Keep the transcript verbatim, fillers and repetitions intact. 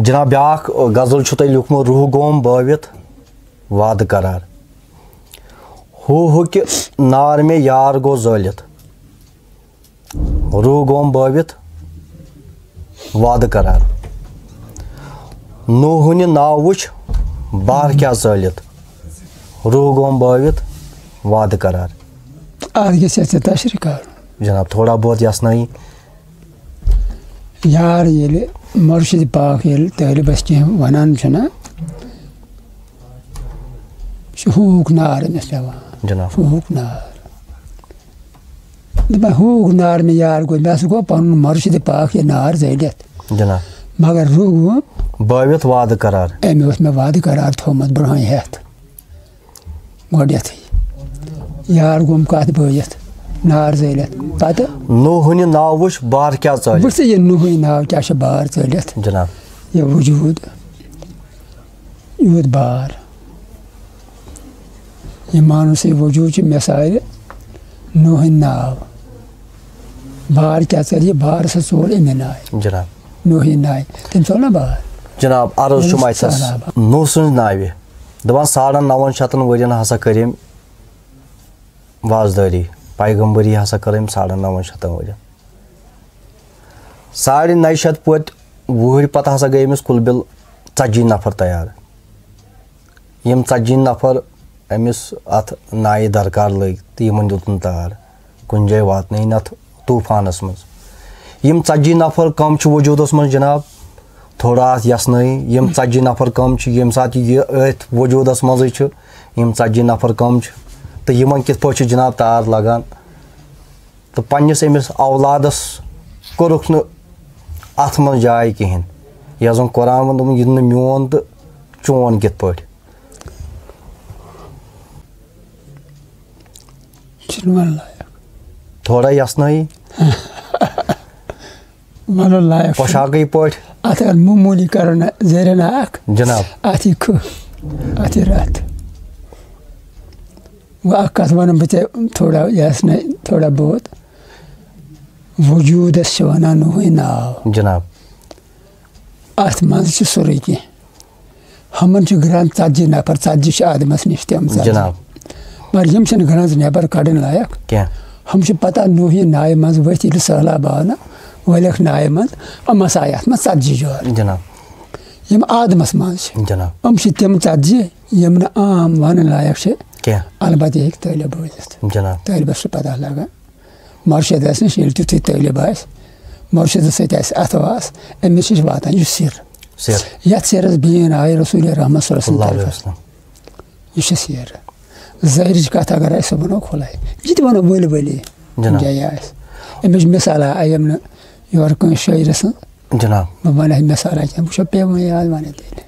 جناب، بیٛاکھ غزل چھُ تۄہہِ لیوٗکھمُت، روح گوم بٲوِتھ وعدٕ قرار۔ ہو ہُکہِ نار مےٚ یار گوٚو زٲلِتھ، روح گوم بٲوِتھ وعدٕ قرار۔ نوحُنہِ ناو وٕچھ بار کیٛاہ زٲلِتھ، روح گوم بٲوِتھ وعدٕ قرار۔ اَتھ گژھِ اَسہِ تشریح کَرُن۔ جناب، تھوڑا بہت یَژھنٲیی۔ یار ییٚلہِ مرشد پاک ییٚلہِ طٲلبس کینٛہہ ونان چھُنہ، یہِ چھُ ہوٗک نار أمِس پٮ۪وان۔ جناب۔ ہوٗک نار۔ دپان، ہوٗک نار مےٚ یار گوٚو، مےٚ ہسا گوٚو پنُن مرشد پاک یہِ نار زٲلِتھ۔ جناب۔ مگر روٗح گوٚو، بٲوِتھ وعدٕ قرار۔ أمۍ اوس مےٚ وعدٕ قرار تھوٚومُت برونٛہہ ہٮ۪تھ۔ گۄڈٕنٮ۪تھٕے یار گوٚم کَتھ بٲیِتھ، نار زٲلِتھ۔ پَتہٕ نوحُنہِ ناو وٕچھ بار کیٛاہ ژٲلِتھ۔ وٕچھ ژٕ یہِ نوحٕے ناو کیٛاہ چھُ بار ژٲلِتھ۔ جناب۔ یہِ وجوٗد یوٗت بار۔ یہِ مانُن سُہ وجوٗد چھُ مےٚ سارِ نوحٕنۍ ناو۔ بار کیٛاہ ژٲلۍ یہِ بار سا ژول أمۍ ناوِ۔ جناب۔ نوحٕنۍ ناوِ۔ تٔمۍ ژول نہ بار۔ جناب، عرض چھُم یُس اَتھَس سہلاب۔ نوح سٕنٛز ناوِ۔ دَپان ساڑَن نَوَن شَتَن ؤرِیَن ہسا کٔر أمۍ وازدٲری، پیغمبری ہسا کٔر أمۍ ساڑَن نَوَن شَتَن ؤرِیَن۔ ساڑِ نَیہِ شَتھ پوٚت وُہٕرۍ پَتہٕ ہسا گٔے أمِس کُل بِل ژَتجی نفر تیار۔ یِم ژَتجی نفر أمِس اَتھ نایہِ درکار لٔگۍ تہٕ یِمَن دیُت نہٕ تار، کُنہِ جایہِ واتنٲیِن اَتھ طوٗفانَس منٛز۔ یِم ژَتجی نفر کَم چھِ وجوٗدَس منٛز جناب؟ تھوڑا اَتھ یَژھنٲیی، یِم ژَتجی نفر کَم چھِ، ییٚمہِ ساتہٕ یہِ أتھۍ وجوٗدَس منٛزٕے چھُ، یِم ژَتجی نفر کَم چھِ تہٕ یِمَن کِتھ پٲٹھۍ چھُ جناب تار لَگان؟ تہٕ پنٛنِس أمِس اولادَس کوٚرُکھ نہٕ اَتھ منٛز جاے کِہیٖنۍ۔ یَتھ زَن قرآن ووٚن، دوٚپُن، "یہِ نہٕ میون تہٕ چون کِتھ پٲٹھۍ؟" چھُنہٕ وَنُن لایق۔ تھوڑا یَژھنٲیی۔ وَنُن لایق چھُنہٕ۔ پوشاکٕے پٲٹھۍ۔ اَتھ اگر معموٗلی کَرو نہ زیرِ نہ اَکھ، جناب۔ اَتھ یی کھُ، اَتھ یی رَتھ۔ وۄنۍ اَکھ کَتھ وَنہٕ بہٕ ژےٚ تھوڑا، یَس نہ تھوڑا بہت۔ وجوٗدَس چھِ وَنان نوحٕے ناو۔ جناب۔ اَتھ منٛز چھُ سورُے کینٛہہ۔ ہُمَن چھِ گرٛنٛز ژَتجی نفر، ژَتجی چھِ آدمَس نِش تِم ژَتجی۔ جناب۔ مگر یِم چھِنہٕ گرٛنٛز نٮ۪بر کَڑٕنۍ لایق۔ کینٛہہ۔ ہُم چھِ پَتہ نوحٕے نایہِ منٛز ؤتھۍ ییٚلہِ سہلاب آو نہ، ؤلِکھ نایہِ منٛز، یِم ہسا آیہِ اَتھ منٛز ژَتجی جور۔ جناب۔ یِم آدمَس منٛز چھِ۔ جناب۔ یِم چھِ تِم ژَتجی، یِم نہٕ عام وَنٕنۍ لایق چھِ۔ کینٛہہ۔ البتہ یہِ ہیٚکہِ طٲلب بوٗزِتھ۔ جناب۔ طٲلبَس چھِ پَتہ لَگان۔ مرشدَس نِش ییٚلہِ تیُتھُے طٲلب آسہِ، مرشدَس سۭتۍ آسہِ اَتھٕ واس، أمِس نِش واتان یہِ سِر۔ سِر۔ یَتھ سِرَس بیٖن آیہِ رسول رحمت صلی اللہ علیہ اللہ علیہ وسلم۔ وسلم۔ یہِ چھِ سِر۔ زٲہرٕچ کَتھ اگر آسہِ، سُہ وَنو کھُلَے۔ یہِ تہِ وَنو ؤلۍ ؤلی۔ جناب۔ جایہِ آسہِ۔ أمِس چھِ مِثالہ، آیہِ یِم نہٕ یورٕ کٲنٛسہِ شٲعرَس سٕنٛز۔ جناب۔ بہٕ وَنہٕ ہے مِثالہ کینٛہہ، بہٕ چھُسو پیٚوان یاد وَنٕنۍ تیٚلہِ۔